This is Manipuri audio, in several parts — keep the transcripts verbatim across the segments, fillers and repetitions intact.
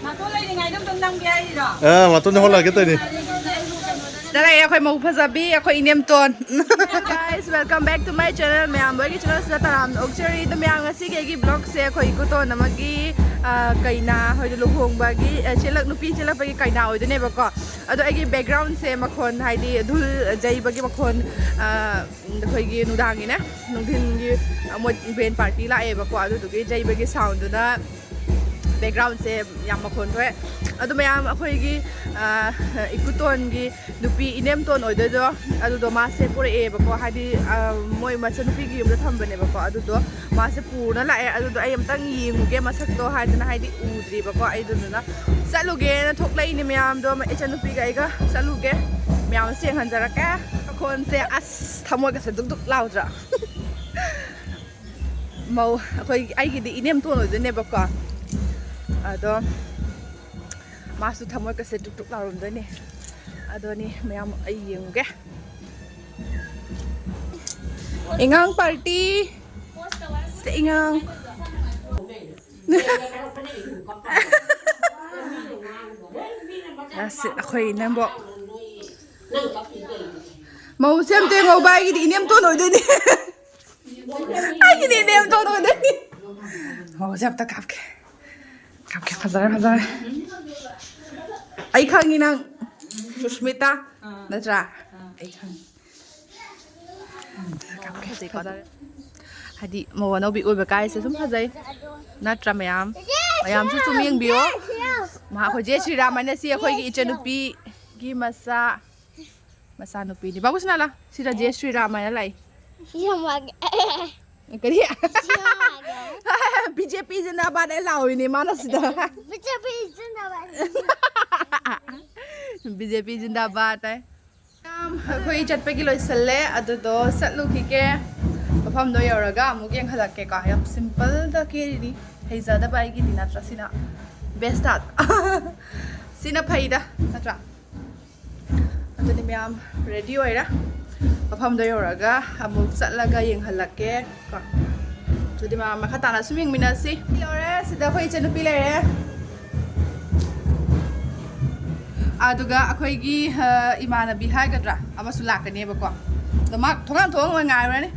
ꯃꯇꯣꯟ ꯂꯩꯔꯤꯉꯩꯗ ꯑꯝꯇꯪ ꯅꯝꯒꯦ ꯍꯥꯏꯔꯤꯔꯣ? ꯑꯥ, ꯃꯇꯣꯟꯗ ꯍꯣꯜꯂꯛꯀꯦ ꯇꯧꯅꯤ꯫ ꯁꯤꯗ ꯂꯩꯔꯦ ꯑꯩꯈꯣꯏ ꯃꯧ ꯐꯖꯕꯤ, ꯑꯩꯈꯣꯏ ꯏꯅꯦꯝꯇꯣꯟ꯫ Guys, welcome back to my channel. ꯃꯌꯥꯝ ꯂꯣꯏꯒꯤ channel ꯁꯤꯗ ꯇꯔꯥꯝꯅ ꯑꯣꯛꯆꯔꯤ꯫ ꯑꯗꯣ ꯃꯌꯥꯝ, ꯉꯁꯤꯒꯤ ꯑꯩꯒꯤ vlog ꯁꯦ ꯑꯩꯈꯣꯏ ꯏꯀꯨꯇꯣꯟ ꯑꯃꯒꯤ, ꯑ, ꯀꯩꯅꯥ ꯍꯣꯏꯗ ꯂꯨꯍꯣꯡꯕꯒꯤ, ꯑ, ꯆꯦꯜꯂꯛ-, ꯅꯨꯄꯤ ꯆꯦꯜꯂꯛꯄꯒꯤ ꯀꯩꯅꯥ ꯑꯣꯏꯗꯣꯏꯅꯦꯕꯀꯣ꯫ ꯑꯗꯣ ꯑꯩꯒꯤ background ꯁꯦ ꯃꯈꯣꯟ, ꯍꯥꯏꯗꯤ ꯙꯨꯜ ꯌꯩꯕꯒꯤ ꯃꯈꯣꯟ, ꯑ, ꯑꯩꯈꯣꯏꯒꯤ ꯅꯨꯡꯗꯥꯡꯒꯤꯅꯦ, ꯅꯨꯡꯊꯤꯟꯒꯤ, ꯑ, ꯃꯣꯏ band party ꯂꯥꯛꯑꯦꯕꯀꯣ, ꯑꯗꯨꯗꯨꯒꯤ ꯌꯩꯕꯒꯤ sound ꯗꯨꯅ background ꯁꯦ ꯌꯥꯝ ꯃꯈꯣꯟ ꯊꯣꯛꯑꯦ꯫ ꯑꯗꯨ ꯃꯌꯥꯝ ꯑꯩꯈꯣꯏꯒꯤ, ꯑ, ꯏꯀꯨꯇꯣꯟꯒꯤ ꯅꯨꯄꯤ ꯏꯅꯦꯝꯇꯣꯟ ꯑꯣꯏꯗꯣꯏꯗꯣ, ꯑꯗꯨꯗꯣ ꯃꯥꯁꯦ ꯄꯨꯔꯛꯑꯦꯕꯀꯣ, ꯍꯥꯏꯗꯤ, ꯑ, ꯃꯣꯏ ꯃꯆꯟꯅꯨꯄꯤꯒꯤ ꯌꯨꯝꯗ ꯊꯝꯕꯅꯦꯕꯀꯣ, ꯑꯗꯨꯗꯣ ꯃꯥꯁꯦ ꯄꯨꯔ ꯂꯥꯛꯑꯦ꯫ ꯑꯗꯨꯗꯣ ꯑꯩ ꯑꯝꯇꯪ ꯌꯦꯡꯉꯨꯒꯦ ꯃꯁꯛꯇꯣ ꯍꯥꯏꯗꯅ, ꯍꯥꯏꯗꯤ ꯎꯗ꯭ꯔꯤꯕꯀꯣ, ꯑꯩꯗꯨꯗꯨꯅ ꯆꯠꯂꯨꯒꯦꯅ ꯊꯣꯛꯂꯛꯏꯅꯦ ꯃꯌꯥꯝꯗꯣ, ꯏꯆꯟꯅꯨꯄꯤꯒ ꯑꯩꯒ ꯆꯠꯂꯨꯒꯦ꯫ ꯃꯌꯥꯝꯁꯦ ꯌꯦꯡꯍꯟꯖꯔꯛꯀꯦ꯫ ꯃꯈꯣꯟꯁꯦ ꯑꯁ ꯊꯃꯣꯏꯒꯁꯦ ꯗꯨꯛ ꯗꯨꯛ ꯂꯥꯎꯗ꯭ꯔꯥ? ꯃꯧ ꯑꯩꯈꯣꯏ, ꯑꯩꯒꯤꯗꯤ ꯏꯅꯦꯝꯇꯣꯟ ꯑꯣꯏꯗꯣꯏꯅꯦꯕꯀꯣ, ꯑꯗꯣ ꯃꯥꯁꯨ ꯊꯃꯣꯏꯒꯁꯦ ꯗꯨꯛ ꯗꯨꯛ ꯂꯥꯎꯔꯝꯗꯣꯏꯅꯦ꯫ ꯑꯗꯨꯅꯤ ꯃꯌꯥꯝ, ꯑꯩ ꯌꯦꯡꯉꯨꯒꯦ꯫ ꯏꯉꯥꯡ party꯫ ꯁꯤꯗ ꯏꯉꯥꯡ꯫ ꯑꯁꯤ ꯑꯩꯈꯣꯏ ꯏꯅꯦꯝꯕꯣꯛ꯫ ꯃꯧꯁꯦ ꯑꯝꯇ ꯌꯦꯡꯍꯧꯕ, ꯑꯩꯒꯤꯗꯤ ꯏꯅꯦꯝꯇꯣꯟ ꯑꯣꯏꯗꯣꯏꯅꯤ꯫ ꯑꯩꯒꯤꯗꯤ ꯏꯅꯦꯝꯇꯣꯟ ꯑꯣꯏꯗꯣꯏꯅꯤ꯫ ꯃꯧꯁꯦ ꯑꯝꯇ ꯀꯥꯞꯀꯦ꯫ ꯀꯥꯞꯀꯦ, ꯐꯖꯔꯦ, ꯐꯖꯔꯦ꯫ ꯑꯩ ꯈꯪꯉꯤ ꯅꯪ, ꯁꯨꯁꯃꯤꯇꯥ, ꯅꯠꯇ꯭ꯔꯥ? ꯑꯩ ꯈꯪꯉꯤ꯫ ꯀꯥꯞꯀꯦ, ꯐꯖꯔꯦ꯫ ꯍꯥꯏꯗꯤ ꯃꯧ ꯑꯅꯧꯕꯤ ꯑꯣꯏꯕ ꯀꯥꯏꯁꯦ ꯁꯨꯝ ꯐꯖꯩ, ꯅꯠꯇ꯭ꯔꯥ ꯃꯌꯥꯝ? ꯃꯌꯥꯝꯁꯨ ꯁꯨꯝ ꯌꯦꯡꯕꯤꯌꯣ꯫ ꯃꯍꯥꯛ ꯑꯩꯈꯣꯏ ꯖꯦ ꯁ꯭ꯔꯤꯔꯥꯝ ꯍꯥꯏꯅ ꯁꯤ ꯑꯩꯈꯣꯏꯒꯤ ꯏꯆꯟꯅꯨꯄꯤꯒꯤ ꯃꯆꯥ, ꯃꯆꯥꯅꯨꯄꯤꯅꯤ꯫ ꯕꯥꯕꯨ ꯁꯅꯥꯂꯥ, ꯁꯤꯗ ꯖꯦ ꯁ꯭ꯔꯤꯔꯥꯝ ꯍꯥꯏꯅ ꯂꯥꯛꯏ꯫ ꯁꯤꯔꯝꯃꯒꯦ꯫ ꯀꯔꯤ? ꯁꯤꯔꯝꯃꯒꯦ꯫ ꯕꯤ ꯖꯦ ꯄꯤ ꯖꯤꯟꯗꯥꯕꯥꯗ ꯍꯥꯏꯅ ꯂꯥꯎꯏꯅꯦ ꯃꯥꯅ ꯁꯤꯗ꯫ ꯕꯤ ꯖꯦ ꯄꯤ ꯖꯤꯟꯗꯥꯕꯥꯗ꯫ ꯕꯤ ꯖꯦ ꯄꯤ ꯖꯤꯟꯗꯥꯕꯥꯗ ꯍꯥꯏ꯫ ꯑꯩꯈꯣꯏ ꯆꯠꯄꯒꯤ ꯂꯣꯏꯁꯜꯂꯦ, ꯑꯗꯨꯗꯣ ꯆꯠꯂꯨꯈꯤꯒꯦ꯫ ꯃꯐꯝꯗꯣ ꯌꯧꯔꯒ ꯑꯃꯨꯛ ꯌꯦꯡꯍꯜꯂꯛꯀꯦꯀꯣ꯫ ꯌꯥꯝ simple ꯗ ꯀꯦꯔꯤꯅꯤ, ꯍꯩꯖꯗꯕ ꯑꯩꯒꯤꯗꯤ, ꯅꯠꯇ꯭ꯔꯥ? ꯁꯤꯅ best ꯇꯥꯗ꯭ꯔꯥ? ꯁꯤꯅ ꯐꯩꯗ, ꯅꯠꯇ꯭ꯔꯥ? ꯑꯗꯨꯗꯤ ꯃꯌꯥꯝ ready ꯑꯣꯏꯔꯦ꯫ ꯃꯐꯝꯗꯣ ꯌꯧꯔꯒ ꯑꯃꯨꯛ ꯆꯠꯂꯒ ꯌꯦꯡꯍꯜꯂꯛꯀꯦ ꯀꯣ꯫ ꯑꯗꯨꯗꯤ ꯃꯌꯥꯝ ꯃꯈꯥ ꯇꯥꯅ ꯁꯨꯝ ꯌꯦꯡꯃꯤꯟꯅꯁꯤ꯫ ꯌꯧꯔꯦ, ꯁꯤꯗ ꯑꯩꯈꯣꯏ ꯏꯆꯟꯅꯨꯄꯤ ꯂꯩꯔꯦ꯫ ꯑꯗꯨꯒ ꯑꯩꯈꯣꯏꯒꯤ ꯑ, ꯏꯃꯥꯟꯅꯕꯤ ꯍꯥꯏꯒꯗ꯭ꯔꯥ, ꯑꯃꯁꯨ ꯂꯥꯛꯀꯅꯦꯕꯀꯣ꯫ ꯑꯗꯣ ꯃꯥ ꯊꯣꯡꯒꯥꯟ ꯊꯣꯡ ꯑꯣꯏꯅ ꯉꯥꯏꯔꯨꯔꯅꯤ꯫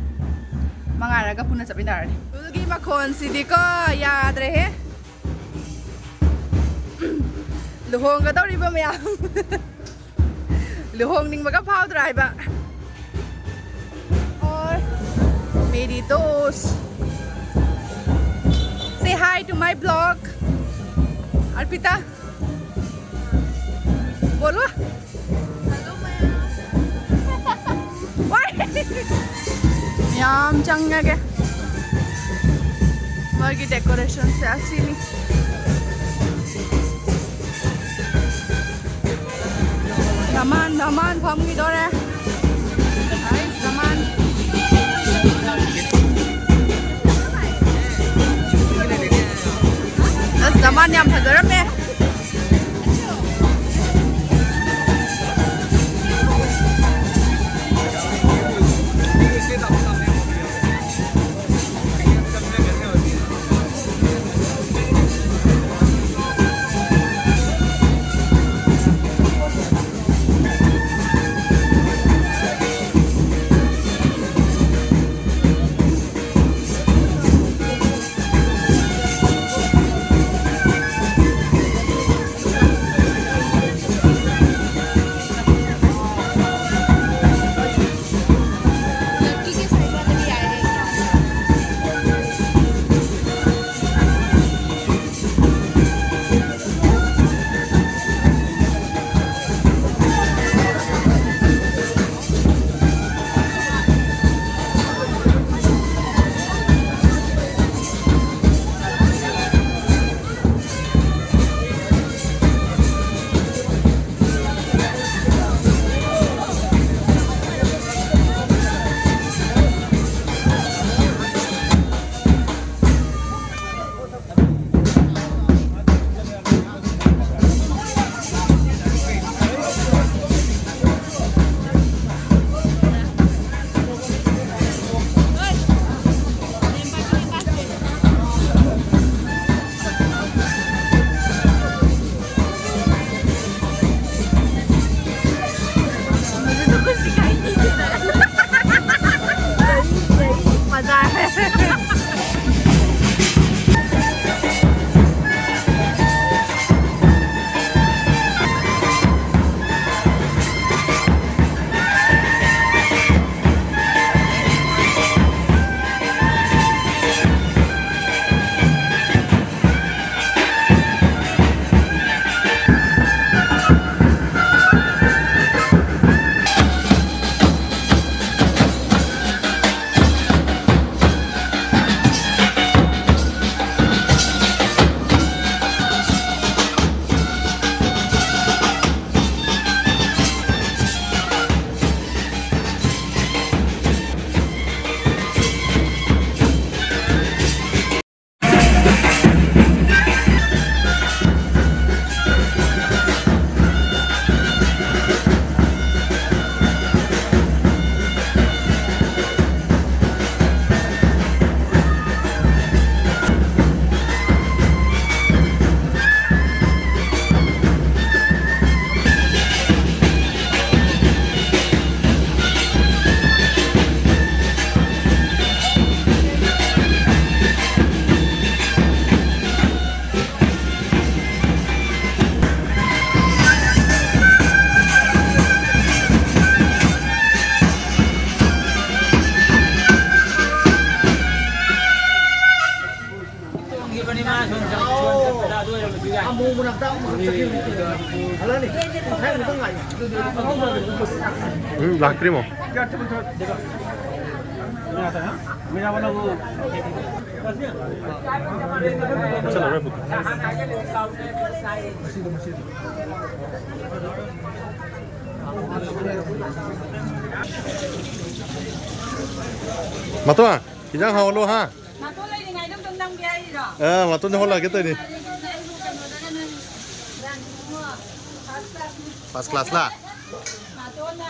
ꯃꯥ ꯉꯥꯏꯔꯒ ꯄꯨꯟꯅ ꯆꯠꯃꯤꯟꯅꯔꯅꯤ꯫ ꯐꯨꯜꯒꯤ ꯃꯈꯣꯟꯁꯤꯗꯤꯀꯣ, ꯌꯥꯗ꯭ꯔꯦꯍꯦ꯫ ꯂꯨꯍꯣꯡꯒꯗꯧꯔꯤꯕ ꯃꯌꯥꯝ꯫ ꯂꯨꯍꯣꯡꯅꯤꯡꯕꯒ ꯐꯥꯎꯗ꯭ꯔꯥ ꯍꯥꯏꯕ? Or मेरी दोस्त। Say hi to my vlog, Arpita. बोलो। ꯌꯥꯝ ꯆꯪꯉꯒꯦ꯫ ꯃꯣꯏꯒꯤ decorationꯁꯦ ꯑꯁꯤꯅꯤ꯫ ꯙꯃꯥꯟ ꯙꯃꯥꯟ ꯐꯝꯈꯤꯗꯣꯔꯦ꯫ ꯑꯩ ꯙꯃꯥꯟ꯫ ꯑꯁ, ꯙꯃꯥꯟ ꯌꯥꯝ ꯐꯖꯔꯝꯃꯦ꯫ ꯎꯝ, ꯂꯥꯛꯇ꯭ꯔꯤꯃꯣ꯫ ꯃꯇꯣꯟ, ꯏꯟꯖꯥꯡ ꯍꯥꯎꯍꯜꯂꯣ ꯍꯥ꯫ ꯃꯇꯣꯟ ꯂꯩꯔꯤꯉꯩꯗ ꯑꯝꯇꯪ ꯅꯝꯒꯦ ꯍꯥꯏꯔꯤꯔꯣ? ꯑꯥ, ꯃꯇꯣꯟꯗ ꯍꯣꯜꯂꯛꯑꯒꯦ ꯇꯧꯔꯤꯅꯤ꯫ ꯑꯩꯕꯨ ꯀꯩꯅꯣꯗꯒ ꯅꯪ ꯌꯥꯝ ꯏꯕꯨꯡꯉꯣ, first class ꯅꯤ꯫ First class ꯂꯥ? ꯃꯇꯣꯟꯅ꯫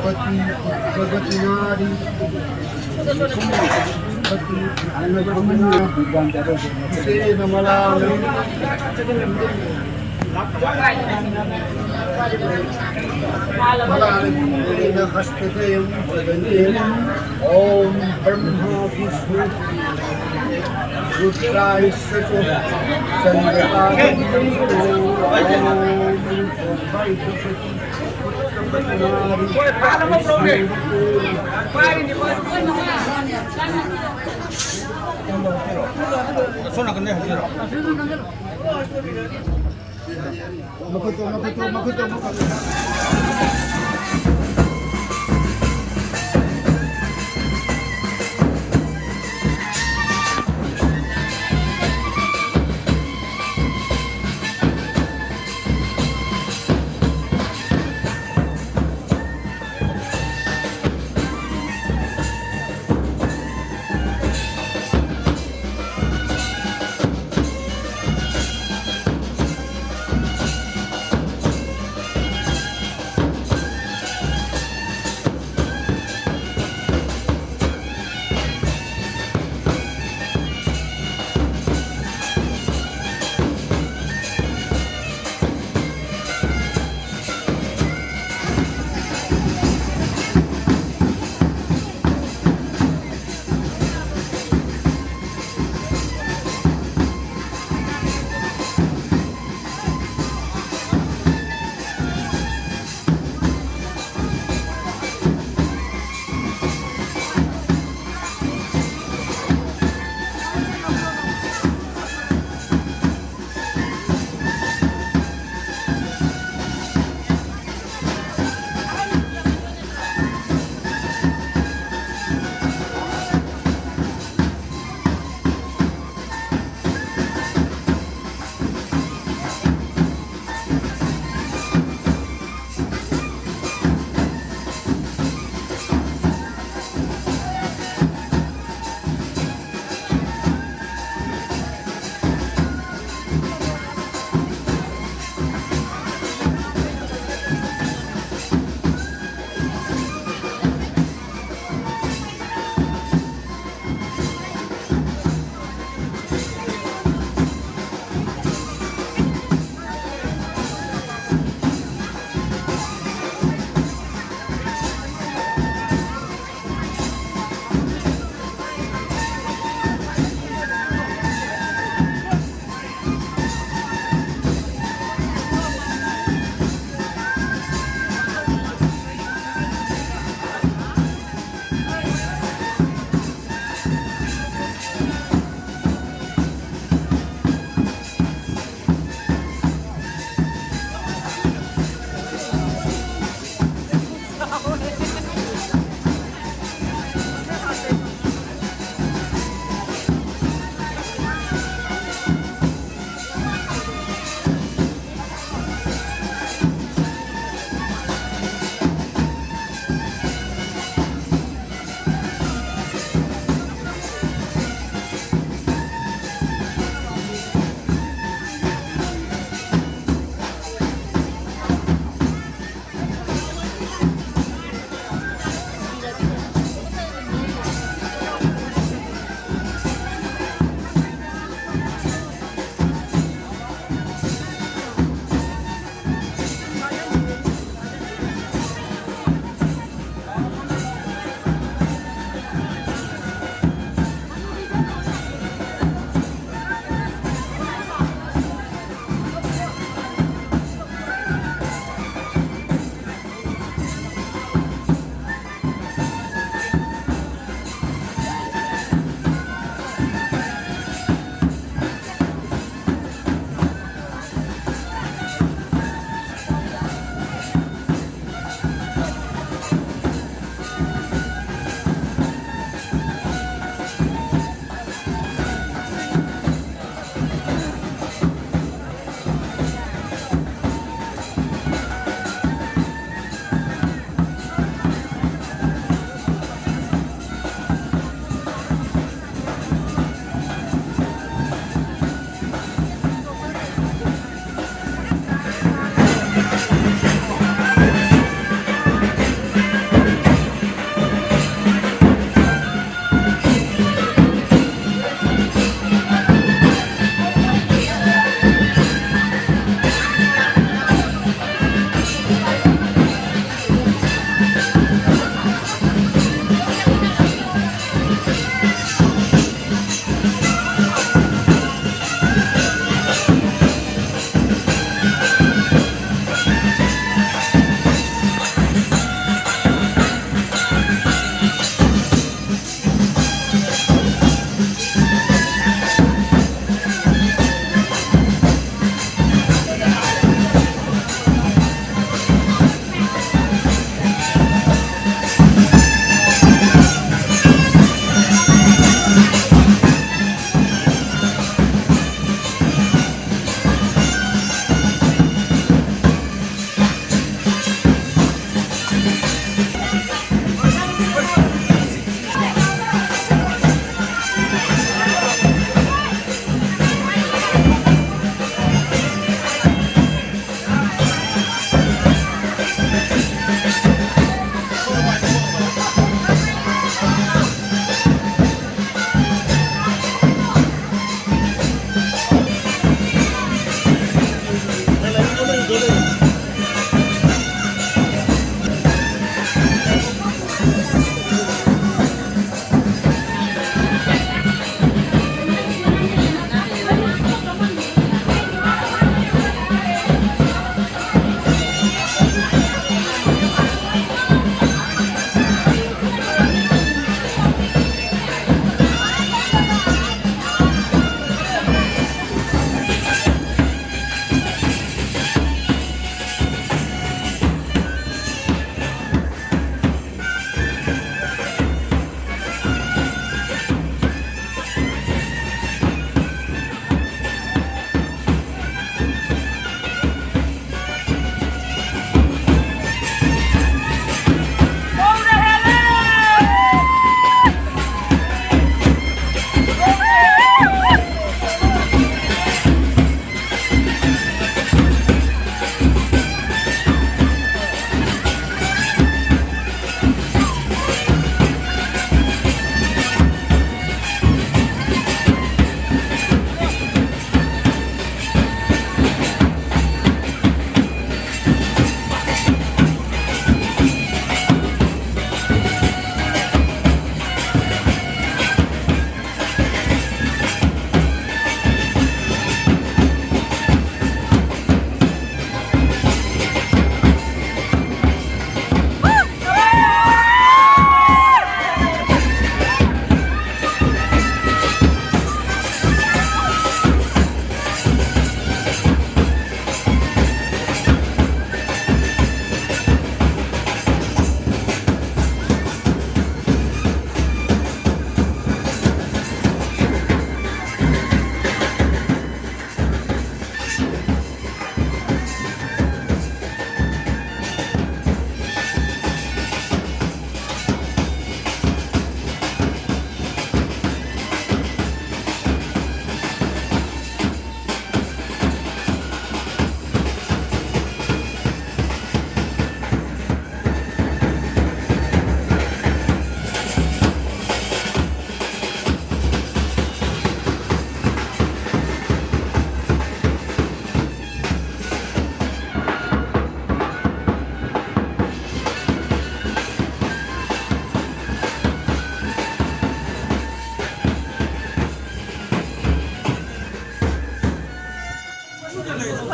पति प्रगति नारी, पति अन्नपूर्णा, सेन मलान। मलान हस्तद्वयं वदने। ॐ ब्रह्मा विष्णु रुद्राय च चन्द्रकाय।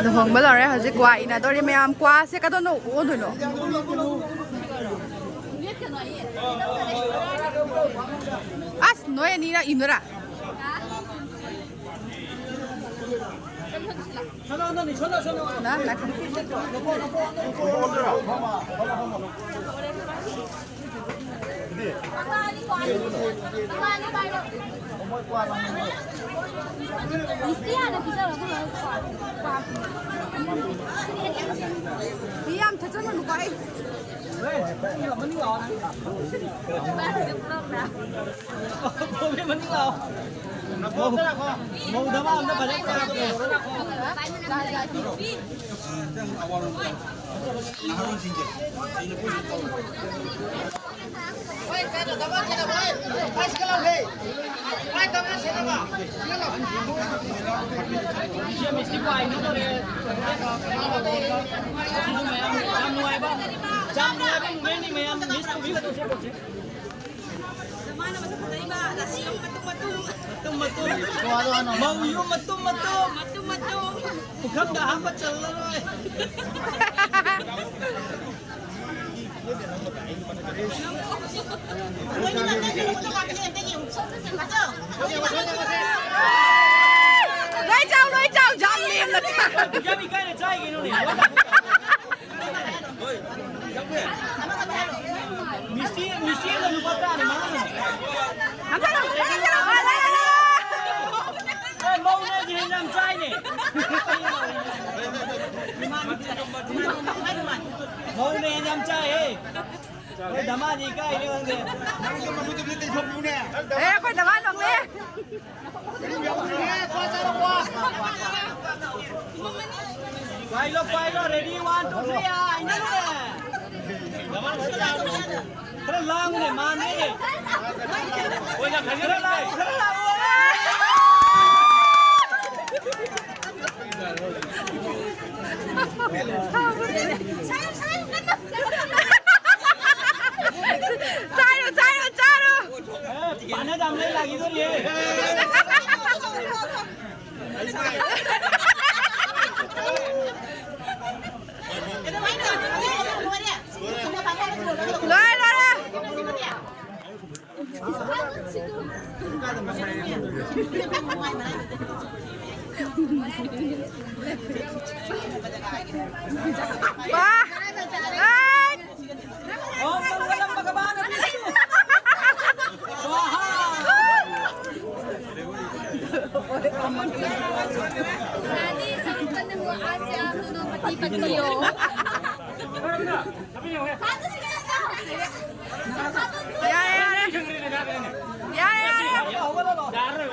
ꯂꯨꯍꯣꯡꯕ ꯂꯣꯏꯔꯦ, ꯍꯧꯖꯤꯛ ꯀ꯭ꯋꯥ ꯏꯟꯅꯗꯣꯔꯤ ꯃꯌꯥꯝ꯫ ꯀ꯭ꯋꯥꯁꯦ ꯀꯗꯣꯝꯗ ꯑꯣꯟꯗꯣꯏꯅꯣ? ꯑꯁ, ꯅꯣꯏ ꯑꯅꯤꯅ ꯏꯟꯗꯣꯏꯔꯥ? ꯅ, ꯅ, ꯃꯤ ꯌꯥꯝ ꯊꯛꯆꯜꯂꯨꯅꯨꯀꯣ ꯑꯩ꯫ ꯃꯧꯗ ꯑꯝꯇ ꯐꯖꯅ ꯀꯣꯏꯔꯛꯀꯦ꯫ ꯌꯥꯝ ꯅꯨꯡꯉꯥꯏꯕ, ꯌꯥꯝ ꯅꯨꯡꯉꯥꯏꯕ moment ꯅꯤ ꯃꯌꯥꯝ, miss ꯇꯧꯕꯤꯒꯅꯨ꯫ ꯃꯇꯨꯝ, ꯃꯇꯨꯝ꯫ ꯃꯧ ꯌꯨꯝ ꯃꯇꯨꯝ, ꯃꯇꯨꯝ꯫ ꯄꯨꯈꯝꯗ ꯍꯥꯞꯄ ꯆꯜꯂꯔꯣꯏ꯫ ꯂꯣꯏ ꯆꯥꯎ, ꯂꯣꯏ ꯆꯥꯎ, ꯌꯥꯝ ꯂꯦꯝꯅ ꯆꯥꯎ꯫ ꯌꯥꯝ ꯏꯀꯥꯏꯅ ꯆꯥꯏ ꯀꯩꯅꯣꯅꯦ꯫ ꯃꯤꯁꯇꯤ, ꯃꯤꯁꯇꯤ ꯑꯃ ꯂꯨꯄꯥ ꯇꯔꯥꯅꯤ ꯃꯉꯥꯅꯤ꯫ ꯑꯦ, ꯃꯧꯅ ꯑꯩꯁꯦ ꯍꯦꯟꯅ ꯌꯥꯝ ꯆꯥꯏꯅꯦ꯫ ꯃꯧꯅ ꯍꯦꯟꯅ ꯌꯥꯝ ꯆꯥꯏꯍꯦ꯫ ꯑꯩꯈꯣꯏ ꯗꯃꯥꯗꯤ ꯏꯀꯥꯏꯅꯦ ꯈꯪꯗꯦ꯫ ꯑꯦ, ꯑꯩꯈꯣꯏ ꯗꯃꯥ ꯅꯣꯛꯂꯦ꯫ ꯄꯥꯏꯂꯣ, ꯄꯥꯏꯂꯣ, ready, one, two, three, ꯑꯥ, ꯍꯥꯏꯅꯔꯦ꯫ ꯈꯔ ꯂꯥꯡꯉꯨꯅꯦ, ꯃꯥꯟꯗꯦꯅꯦ꯫ ꯈꯔ ꯂꯥꯡꯉꯨ, ꯈꯔ ꯂꯥꯡꯉꯨ꯫ ꯆꯥꯔꯣ, ꯆꯥꯔꯣ, ꯆꯥꯔꯣ꯫ ꯑꯦ, ꯄꯥꯅ ꯗꯥꯝ ꯂꯩ ꯂꯥꯛꯈꯤꯗꯣꯔꯤꯌꯦ꯫ ꯂꯣꯏꯔꯦ, ꯂꯣꯏꯔꯦ꯫ ꯋꯥ! ꯑꯩ! शादी संपन्न हुआ, आज से आप दोनों पति पत्नी हो। ꯌꯥꯔꯦ, ꯌꯥꯔꯦ꯫ ꯌꯥꯔꯦ, ꯌꯥꯔꯦ꯫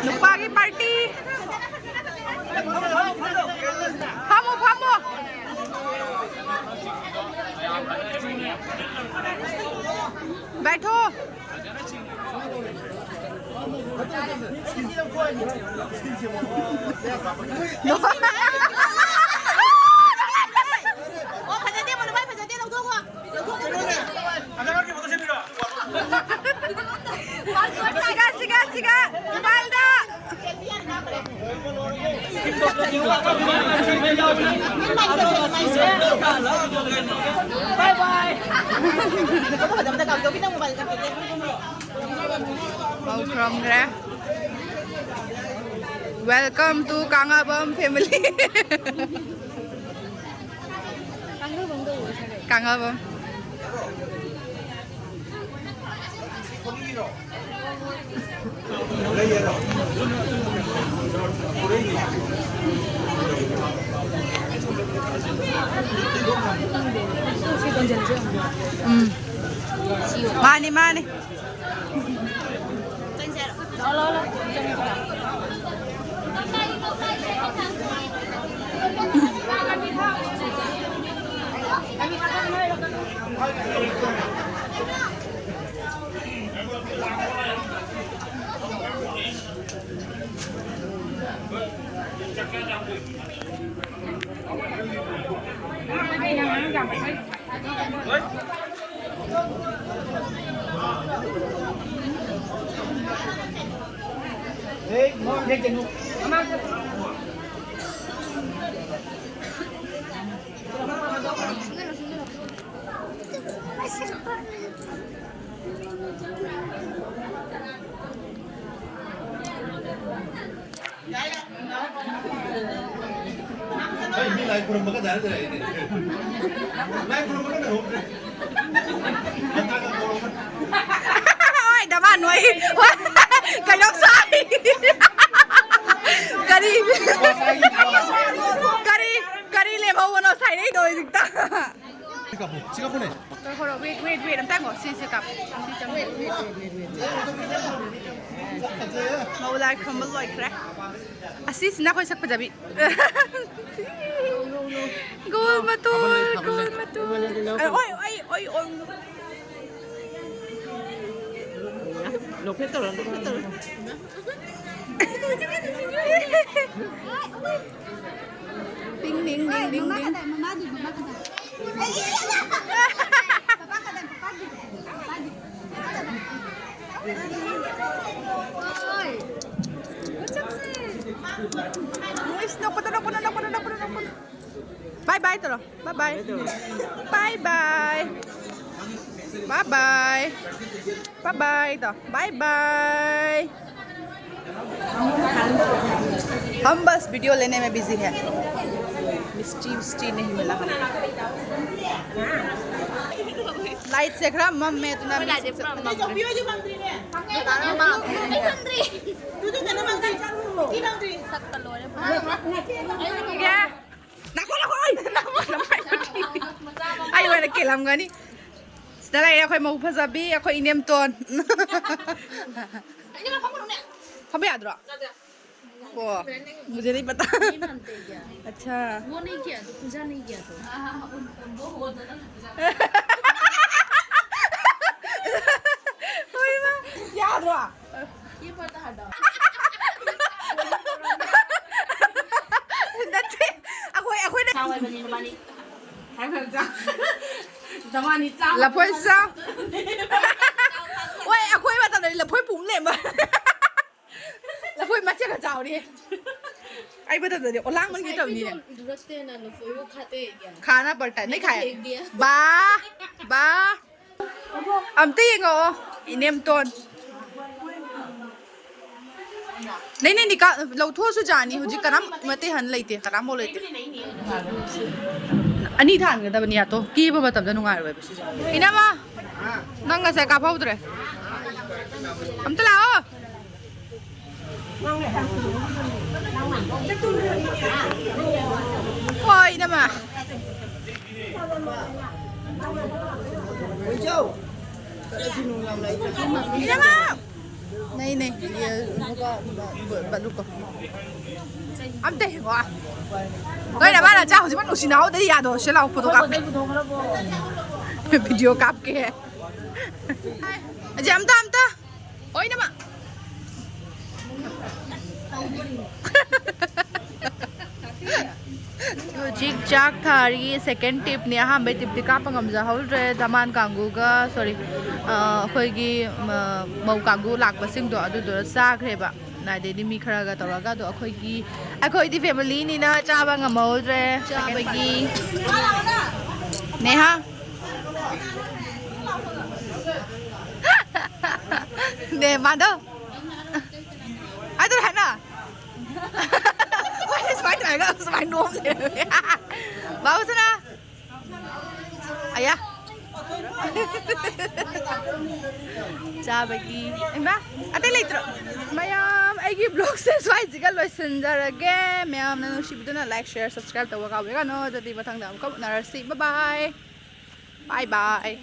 ꯅꯨꯄꯥꯒꯤ party꯫ ꯐꯝꯃꯣ, ꯐꯝꯃꯣ꯫ बैठो। ꯁꯤꯒ, ꯁꯤꯒ, ꯁꯤꯒ, ꯃꯣꯕꯥꯏꯜꯗ꯫ ꯍꯧꯈ꯭ꯔꯝꯈ꯭ꯔꯦ꯫ Welcome to ꯀꯥꯉꯥꯕꯝ family꯫ ꯀꯥꯉꯥꯕꯝ꯫ ꯎꯝ꯫ ꯃꯥꯅꯤ, ꯃꯥꯅꯤ꯫ ꯑꯩ ꯃꯤ ꯂꯥꯏ ꯈꯨꯔꯨꯝꯕꯒ ꯗꯥꯏꯔꯦꯛ ꯂꯩꯔꯛꯏꯅꯦ꯫ ꯂꯥꯏ ꯈꯨꯔꯨꯝꯕꯒ ꯅꯪꯍꯧꯗ꯭ꯔꯦ꯫ ꯍꯣꯏ, ꯗꯃꯥ ꯅꯣꯏ꯫ ꯀꯩꯅꯣꯝ ꯁꯥꯏ꯫ ꯀꯔꯤ? ꯀꯔꯤ? ꯀꯔꯤ ꯂꯦꯝꯍꯧꯕꯅꯣ ꯁꯥꯏꯔꯩꯗꯣ ꯍꯧꯖꯤꯛꯇ? ꯁꯤ ꯀꯥꯞꯄꯨ, ꯁꯤ ꯀꯥꯞꯄꯨꯅꯦ꯫ ꯍꯣꯏ, ꯍꯣꯏ, wait, wait, wait, ꯑꯝꯇ ꯉꯥꯏꯈꯣ꯫ ꯁꯤ, ꯁꯤ ꯀꯥꯞꯄꯨ꯫ ꯁꯤ ꯆꯪꯉꯨ꯫ ꯃꯧ ꯂꯥꯏ ꯈꯨꯔꯨꯝꯕ ꯂꯣꯏꯈ꯭ꯔꯦ꯫ ꯑꯁꯤꯁꯤꯅ ꯑꯩꯈꯣꯏ ꯁꯛ ꯐꯖꯕꯤ꯫ ꯒꯣꯜ ꯃꯇꯣꯜ, ꯒꯣꯜ ꯃꯇꯣꯜ꯫ ꯑꯣꯏ, ꯑꯣꯏ, ꯑꯣꯏ, ꯑꯣꯏ꯫ ꯅꯣꯛꯐꯦꯠ ꯇꯧꯔꯣ, ꯅꯣꯛꯐꯦꯠ ꯇꯧꯔꯣ꯫ ꯇꯤꯡ, ꯇꯤꯡ, ꯇꯤꯡ, ꯇꯤꯡ, ꯇꯤꯡ꯫ ꯏꯁ, ꯅꯣꯛꯄꯗ, ꯅꯣꯛꯄꯗ, ꯅꯣꯛꯄꯗ, ꯅꯣꯛꯄꯗ, ꯅꯣꯛꯄꯗ꯫ Bye bye ꯇꯧꯔꯣ꯫ Bye bye. Bye bye. Bye bye. Bye bye ꯇꯧ꯫ Bye bye. हम बस वीडियो लेने में बिजी है। मिस्टी विस्टी नहीं मिला हमको। ꯂꯥꯏꯠꯁꯦ ꯈꯔ ꯃꯝꯃꯦ, ꯑꯗꯨꯅ ꯃꯤꯁꯤꯡꯁꯦ ꯅꯥꯀꯣ, ꯅꯥꯀꯣ, ꯑꯩ! ꯑꯩ ꯑꯣꯏꯅ ꯀꯦꯜꯂꯝꯒꯅꯤ꯫ ꯁꯤꯗ ꯂꯩꯔꯦ ꯑꯩꯈꯣꯏ ꯃꯧ ꯐꯖꯕꯤ, ꯑꯩꯈꯣꯏ ꯏꯅꯦꯝꯇꯣꯟ꯫ ꯐꯝꯕ ꯌꯥꯗ꯭ꯔꯣ? ꯑꯣ, मुझे नहीं पता। अच्छा। वो नहीं किया तो, पूजा नहीं किया तो। ꯍꯣꯏ, ꯃꯥ꯫ ꯌꯥꯗ꯭ꯔꯣ? ꯅꯠꯇꯦ, ꯑꯩꯈꯣꯏ, ꯑꯩꯈꯣꯏꯅ ꯆꯥꯎ ꯍꯥꯏꯕꯅꯤ ꯅꯕꯥꯅꯤ꯫ ꯈꯔ ꯈꯔ ꯆꯥꯎ꯫ ꯅꯕꯥꯅꯤ ꯆꯥꯎ꯫ ꯂꯐꯣꯏ ꯆꯥꯎ꯫ ꯍꯣꯏ, ꯑꯩꯈꯣꯏ ꯃꯇꯝꯗꯗꯤ ꯂꯐꯣꯏ ꯄꯨꯝ ꯂꯩꯔꯝꯕ꯫ ꯂꯐꯣꯏ ꯃꯆꯦꯠ ꯈꯛ ꯆꯥꯎꯔꯤ꯫ ꯑꯩ ꯃꯇꯝꯗꯗꯤ ꯑꯣꯂꯥꯡ ꯃꯟꯒꯦ ꯇꯧꯅꯤꯅꯦ꯫ ꯈꯥꯅ ꯄꯔꯇ ꯅꯩ ꯈꯥꯏ꯫ ꯕꯥ, ꯕꯥ꯫ ꯑꯝꯇ ꯌꯦꯡꯉꯛꯑꯣ, ꯏꯅꯦꯝꯇꯣꯟ꯫ ꯅꯩꯅꯦ ꯅꯤꯀꯥ ꯂꯧꯊꯣꯛꯑꯁꯨ ꯌꯥꯅꯤ꯫ ꯍꯧꯖꯤꯛ ꯀꯅꯥꯝ ꯃꯇꯩ ꯍꯟ ꯂꯩꯇꯦ, ꯀꯅꯥꯝꯐꯥꯎ ꯂꯩꯇꯦ꯫ ꯑꯅꯤ ꯊꯥꯟꯒꯗꯕꯅꯤ ꯑꯇꯣ, ꯀꯦꯕ ꯃꯇꯝꯗ ꯅꯨꯡꯉꯥꯏꯔꯣꯏꯕ ꯁꯤꯁꯦ꯫ ꯏꯅꯝꯃ, ꯅꯪ ꯉꯁꯥꯏ ꯀꯥꯞꯍꯧꯗ꯭ꯔꯦ꯫ ꯑꯝꯇ ꯂꯥꯛꯑꯣ꯫ ꯍꯣꯏ, ꯏꯅꯝꯃ꯫ ꯏꯅꯝꯃ! ꯅꯩ, ꯅꯩ, ꯌꯦ, ꯅꯨꯄꯥ, ꯕ-, ꯕ-, ꯕꯂꯨ ꯀꯣ꯫ ꯑꯝꯇ ꯌꯦꯡꯉꯣ꯫ ꯅꯣꯏꯅ ꯃꯥꯅ ꯆꯥ ꯍꯧꯖꯤꯛꯃꯛ ꯅꯨꯡꯁꯤꯅꯍꯧꯗ꯭ꯔꯤ ꯌꯥꯗꯣ, ꯁꯤ ꯂꯥꯎ, ꯐꯣꯇꯣ ꯀꯥꯞꯀꯦ꯫ ꯚꯤꯗꯤꯑꯣ ꯀꯥꯞꯀꯦ꯫ ꯑꯖꯦ, ꯑꯝꯇ, ꯑꯝꯇ꯫ ꯑꯣꯏꯅꯃꯛ꯫ ꯍꯧꯖꯤꯛ ꯆꯥꯛ ꯊꯥꯔꯤ, second tripꯅꯤ꯫ ꯑꯍꯥꯟꯕꯩ tripꯇꯤ ꯀꯥꯞꯄ ꯉꯝꯖꯍꯧꯗ꯭ꯔꯦ꯫ ꯗꯃꯥꯟ ꯀꯥꯡꯒꯨꯒ, sorry, ꯑ, ꯑꯩꯈꯣꯏꯒꯤ, ꯃ-, ꯃꯧ ꯀꯥꯡꯒꯨ ꯂꯥꯛꯄꯁꯤꯡꯗꯣ ꯑꯗꯨꯗꯨꯅ ꯆꯥꯈ꯭ꯔꯦꯕ꯫ ꯑꯗꯩꯗꯤ ꯃꯤ ꯈꯔꯒ ꯇꯧꯔꯒ, ꯑꯗꯣ ꯑꯩꯈꯣꯏꯒꯤ, ꯑꯩꯈꯣꯏꯗꯤ familyꯅꯤꯅ ꯆꯥꯕ ꯉꯝꯍꯧꯗ꯭ꯔꯦ꯫ ꯆꯥꯕꯒꯤ ꯅꯦꯍꯥ꯫ ꯅꯦ, ꯃꯥꯗꯣ꯫ ꯑꯗꯨ ꯍꯥꯏꯅ꯫ ꯁꯨꯃꯥꯏꯅ ꯇꯧꯔꯒ ꯁꯨꯃꯥꯏꯅ ꯅꯣꯝ ꯂꯩꯔꯝꯃꯦ꯫ ꯕꯥꯕꯨꯁꯅꯥ꯫ ꯑꯌꯥ꯫ ꯆꯥꯕꯒꯤ ꯏꯃꯥ ꯑꯇꯩ ꯂꯩꯇ꯭ꯔꯣ? ꯃꯌꯥꯝ ꯑꯩꯒꯤ vlogꯁꯦ ꯁ꯭ꯋꯥꯏꯁꯤꯒ ꯂꯣꯏꯁꯤꯟꯖꯔꯒꯦ꯫ ꯃꯌꯥꯝꯅ ꯅꯨꯡꯁꯤꯕꯤꯗꯨꯅ like, share, subscribe ꯇꯧꯕ ꯀꯥꯎꯕꯤꯒꯅꯨ꯫ ꯑꯗꯨꯗꯤ ꯃꯊꯪꯗ ꯑꯃꯨꯛꯀ ꯎꯅꯔꯁꯤ꯫ Bye bye. Bye bye.